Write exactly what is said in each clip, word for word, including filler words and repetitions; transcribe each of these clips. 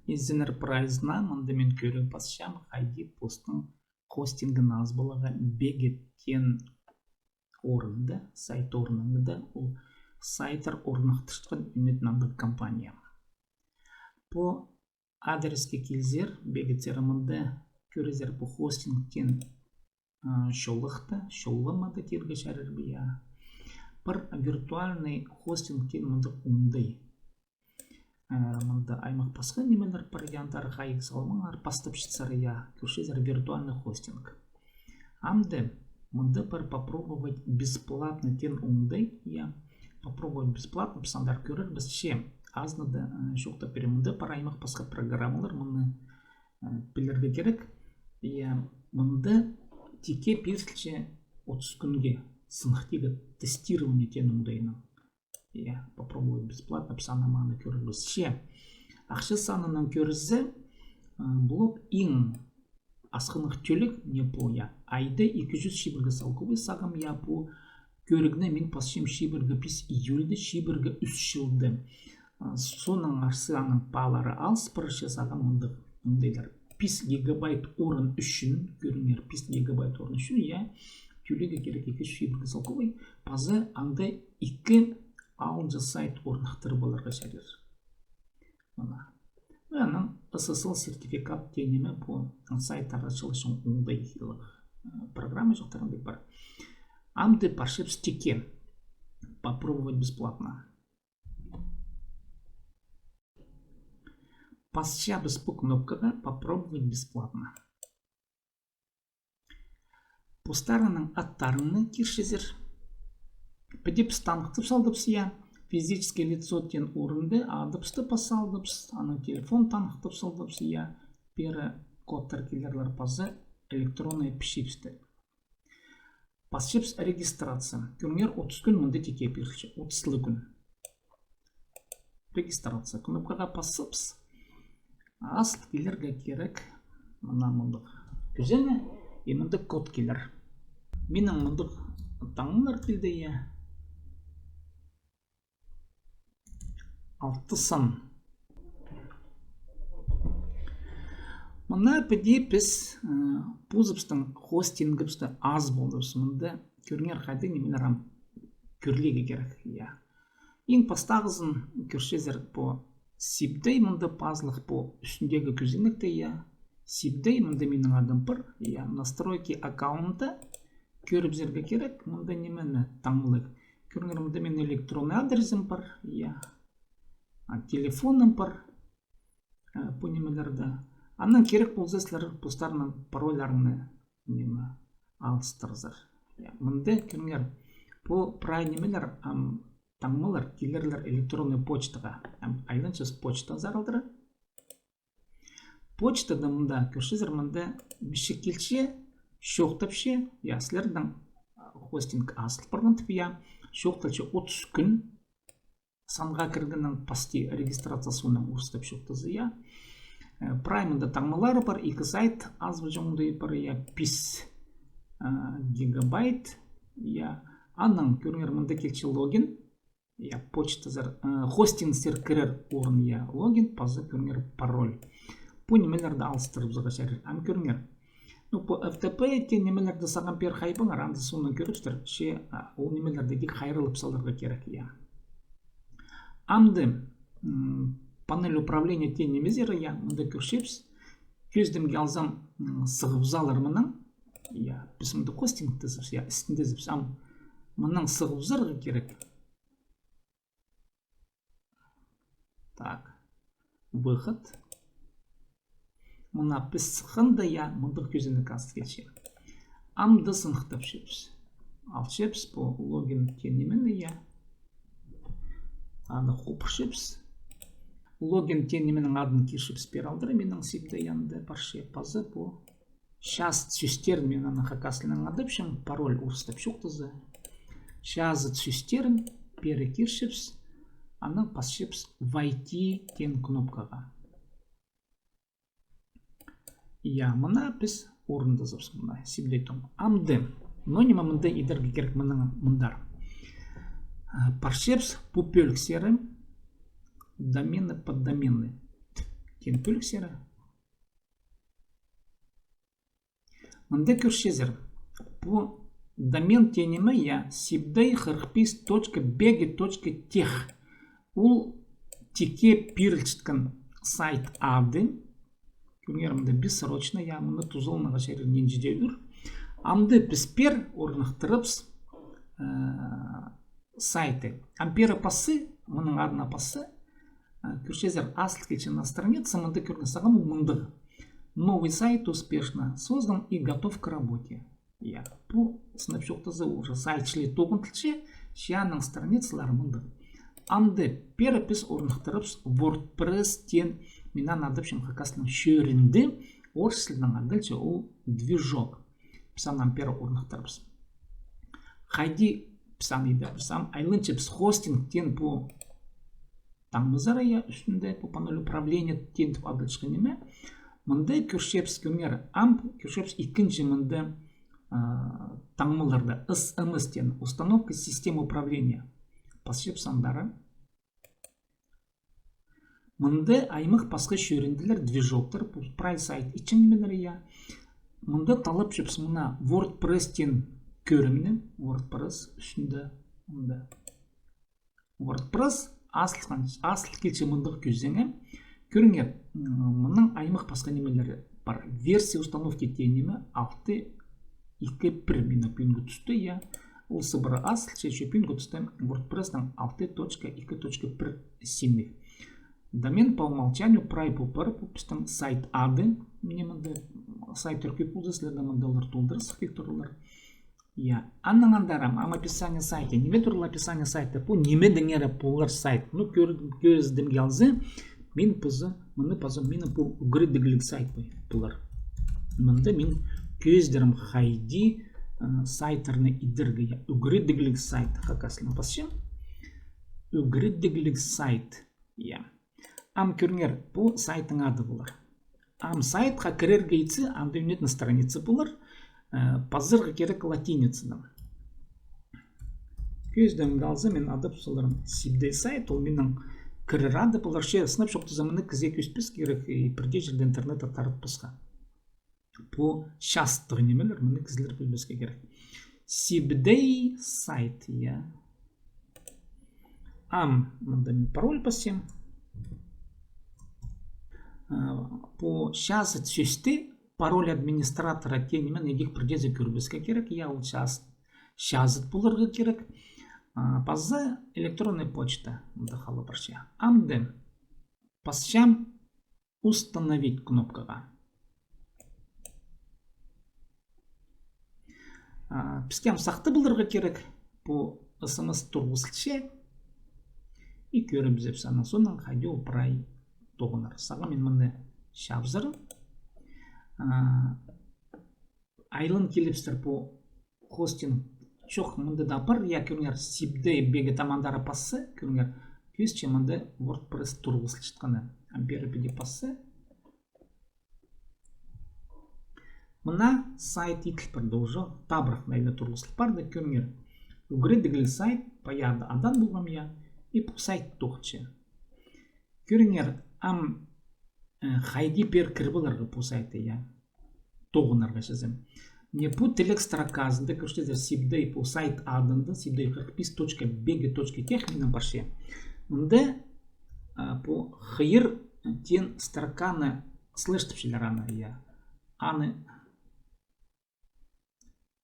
Изеннер прайзына, мында мин кӧріп пасчам, хайди постың хостингін азып аларға Бегет теен орында, сайт орнында, ол сайттар орнахтырчатхан ӱнетін андағ компания. Пу адреске килзер, Бегетсер, мында кӧрерзер, пу хостинг теен чоллығ та, чоллама да тирге чарир бе, я. Пір виртуальный хостинг теен мындағ оңдай. Мында аймах пасха нимелер пар, я, андар хайығ салмаңар, пастап чатсар, я, кӧрчезер виртуальный хостинг. Амды мында пар попробовать бесплатно теен оңдай, я, попробовать бесплатно, піс андар кӧрербіс, че азынада чоохтап пирем, мында пар аймах пасха программалар, мыны пілерге кирек. Я, мында тикке пирілче отыс кӱнге, сыныхтирға, тестирование теен оңдайнаң. Я, попробовать бесплатно, піс аны-мыны кӧрербіс. Че ахча санынаң кӧрзе, блог иң асхынах тӧлег, не пу, я. Айда ікі чӱс чибіргі салковай сағам, я, пу кӧрігні мин пасчам чибіргі пис июльде, чибіргі ӱс чылда. Соонаң арса аның паалары алыс парча, сағам мындағ оңдайлар. Пис гигабайт орын ӱчӱн, кӧріңер, пис гигабайт орын ӱчӱн, я, тӧлирге кирек ікі чӱс чибіргі салковай, паза анда ікі алынҷа сайт орнахтырып аларға чарир. Мына. Анаң ССЛ сертификат теен ниме, пу сайттар ачылчаң оңдай, э, программа чоохтирға пар. Амды парчабыс тикке. Попробовать бесплатно. Пасчабыс пу кнопкаға «Попробовать бесплатно». Постарыңның аттарыңны кирчезер. Піди піс таныхтап салдыбыс, я, физическое лицо теен орында адыбысты пас салдыбыс, анаң телефон таныхтап салдыбыс, я, пеер кодтар килерлер паза электронный пічиибісті. Пасчабыс регистрация. Кӧріңер, отыс кӱн мында тикке пирілче, отыс ла кӱн. Регистрация кнопкаға пасчабыс. Азыл килерге кирек мына мындағ кӧзенек, и мындағ код килер. Минің мындағ таңмалар килді, я. Алты сан. Мына піди піс, э, позыбыстың хостингібісті азып алдыбыс. Мында кӧріңер, хайдағ нимелер ам кӧрілерге кирек, я. Иң пастағызын кӧрчезер, пу сибдей, мында пазылых пу ӱстӱндегі кӧзенекте, я. Сибдей, мында минің адым пар, я, настройки аккаунта. Кӧрібізерге кирек, мында нимені таңмалайых. Кӧріңер, мында минің электронный адресім пар, я. А, телефоным пар, э, пу нимелерде. Анаң кирек полза, сірер постарыңның парольларыңны, ниме, алыстырзар. Я, мында кӧріңер, пу прай нимелер, ам, таңмалар килерлер электронный почтаға. Ам айланчабыс почтазар алдыра. Почтада мында кӧрчезер, мында пічік килче, чоохтапча, я, сірернің, а, хостинг азыл парған тіп, я, чоохтапча отыс кӱн санға кіргеннең пасти регистрация, соонаң орыстап чоохтаза, я. Э, прай мында таңмалары пар, ікі сайт азыбаҷаң оңдайы пар, я, пис, а, гигабайт, я. Анаң кӧріңер, мында килче логин. Я, почтазар, э, хостингсер кірер орын, я, логин, паза кӧріңер пароль. Пу нимелерні алыстырыбызарға чарир. Ам кӧріңер. Ну, пу эф тэ пэ теен нимелерні сағам пеер хайбаңар, анда соонаң кӧрібістер, че, а, ол нимелерні тик хайраллап саларға кирек, я. Амды, м, панель управления теен нимезер, я, мында кӧрчебіс. Кӧзідімге алзам, м, сығыбызарлар мынаң. Я, піс мында хостингтезібіс, я, істіндезібіс. Ам мынаң сығыбызарға кирек. Так. Выход. Мына піс сыхханда, я, мындағ кӧзенек азыл килче. Амды сыныхтапчабыс. Алчабыс пу логин теен нимені, я. Аны хопырчабыс. Логин теен нименің адын кирчебіс пеер алдыра, минің сибдей анда парча, паза пу Чазыт сӧстерін, мин аны хакас тілінең адапчам, пароль орыстап чоохтаза. Чазыт сӧстерін пеер кирчебіс, анаң пасчабыс «Войти» теен кнопкаға. Я, мына піс орындазыбыс, мына сибдей тоң. Амды, но ниме мында идерге кирек, мынаң мындар. А, парчабыс пу пӧліксер, домены, поддомены. Кең пӧліксері. Мында кӧрчезер. Пу домен теен ниме, я, сибдей хырых пис точка беги точка тех. Ол тикке пирілчеткен сайт ады. Кӧріңер, мында бессрочно, я, мында тузаланарға чарир нинҷе дее ӱр. Амды піс пеер орныхтырыбыс, э, сайты. Ам пеер пасса, мының адына пасса, э, кӧрчезер, азыл килче на страница, мында кӧрген сағам ол мындағ. Новый сайт успешно создан и готов к работе. Я, пу, сынап чоохтаза, уже сайт чіли тоғынтылча, че аның страницалары мындағ. Амды пеер піс орныхтырыбыс WordPress теен, мин аны адапчам хакас тілінең чӧрінді, орыс тілінең адалча ол движок. Піс аны ам пеер орныхтырыбыс. Хайди піс аны идербіс, ам айланчабыс хостинг теен пу таңмазар, я, ӱстӱнде пу панель управления теен тіп адалчатхан ниме. Мында кӧрчебіс, кӧріңер, ам кӧрчебіс ікінҷі мында, а, таңмаларда S M S теен, установка системы управления. Пасчабыс андары. Мында аймах пасха чӧрінділер, движоктар, пу прай сайт итчең нимелер, я. Мында талапчабыс мына WordPress теен кӧрімні, WordPress ӱстӱнде, мында. WordPress азыл, азыл килче мындағ кӧзенек. Кӧріңер, м, мының аймах пасха нимелері пар. Версия установки теен ниме алты ікі пір минің пӱӱнгі туста, я. Ол сыбыра азылча, че пӱӱнгі туста WordPress-тің алты точка ікі точка пір синніг. Домен по умолчанию прай пу пар, пу пістің сайт ады. Мына мында сайттар кӧп полза, сірерге мындағлар толдырза, сыхти турарлар. Я, анаң андар ам, ам описание сайта. Ниме туралы описание сайта? Пу ниме деңер полар сайт? Ну, кӧр-, кӧзідімге алза, мин паза, мыны паза, минің пу ӱгредігліг сайт пу-, полар. Мында мин кӧзідерім хайди, э, сайттарны идерге, я, ӱгредігліг сайт, хакас тілінең пасчам. Ӱгредігліг сайт, я. Ам кӧріңер, пу сайттың ады полар. Ам сайтха кірерге итсе, анда ӱнетін страница полар, э, пазарға кирек латиницадаң. Кӧзідімге алза, мин адап саларым сибдей сайт, ол минің кірер ады полар. Че, сынап чоохтаза, мыны кізее кӧзітпеске кирек, и пір дее чирде интернетте таратпасха. Пу частығ нимелер, мыны кізілер пілбеске кирек. Сибдей сайт, я. Ам, мында мин пароль пасчам. А, пу чазыт сӧсті пароль администратора теен ниме идӧк пірдеезі кӧрбеске кирек, я, ол час-, чазыт поларға кирек. А, паза электронная почта, мында хала парча. Амды пасчам установить кнопкаға. А, піске ам сахты поларға кирек, пу S M S турғызылча. И кӧрібізербіс, анаң соонаң хайди ол прай тоғынар. Сағам мин мыны чабызарым. А, айлан килібістір пу хостинг. Чох, мында даа пар, я, кӧріңер, сибдей беги тамандары пасса, кӧріңер, кӧзітче мында WordPress турғызылчатханы. Ам пеер піди пасса. Мына сайт иділ парды уже, табырах найлы турғызыл парды, кӧріңер. Ӱгредігліг сайт, пая адаан полғам, я, и пу сайт тоғынча. Кӧріңер, ам, э, хайди пеер кіріп аларға пу сайтты, я. Тоғынарға чазам. Не пу тілег строказында кӧрчезер сибдей пу сайт адында, сибдей хырых пис точка беги точка тех минің парча. Мында, а, пу хыйыр теен строканы слэш тіпчелер аны, я. Аны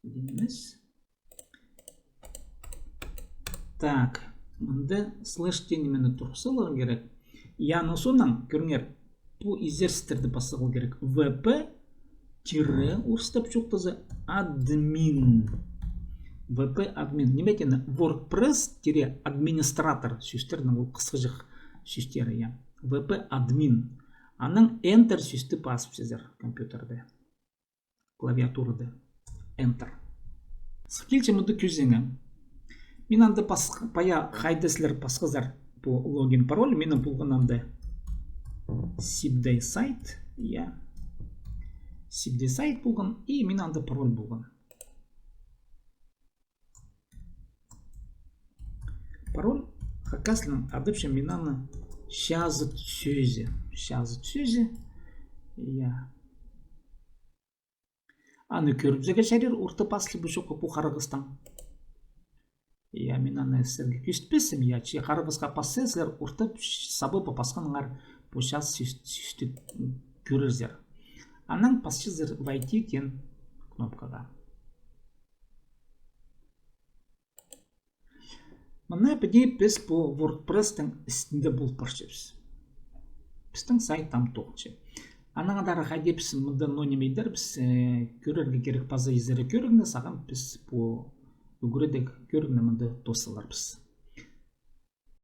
Нимес. Так, мында слэш теен нимені турғыс саларға кирек. И анаң соонаң, кӧріңер, пу изерістерді пас саларға кирек. В П тире, орыстап чоохтаза, админ. В П админ. Ниме теені? WordPress тире администратор сӧстернің ол хысхаҷах сӧстері, я. В П админ. Анаң Enter сӧсті пазыбызар компьютерде. Клавиатурада Enter. Сых килче мында кӧзенек. Мин анда пас-, пая хайда сірер пасхазар пу логин пароль, минің полған анда сибдей сайт, я. Сибдей сайт полған, и мин анда пароль полған. Пароль хакас тілінең адапчам мин аны Чазыт сӧзі. Чазыт сӧзі. Я. Аны кӧрібізерге чарир орта пасча пу чоохха пу харғыстаң. Я, мин аны сірерге кӧзітпеспін, я, че харғысха пассаңар, сірер орта сабаба пасханыңар пу чазыт сӧс-, сӧсті кӧрерзер. Анаң пасчазар войти теен кнопкаға. Мына піди піс пу WordPress-тің істінде пол парчабыс. Пістің сайт там тоғынча. Анаң андар хайди піс мында, но, ниме идербіс, э, кӧрерге кирек паза изере кӧрігні, сағам піс пу ӱгредіг кӧрігні мында тоос саларбыс.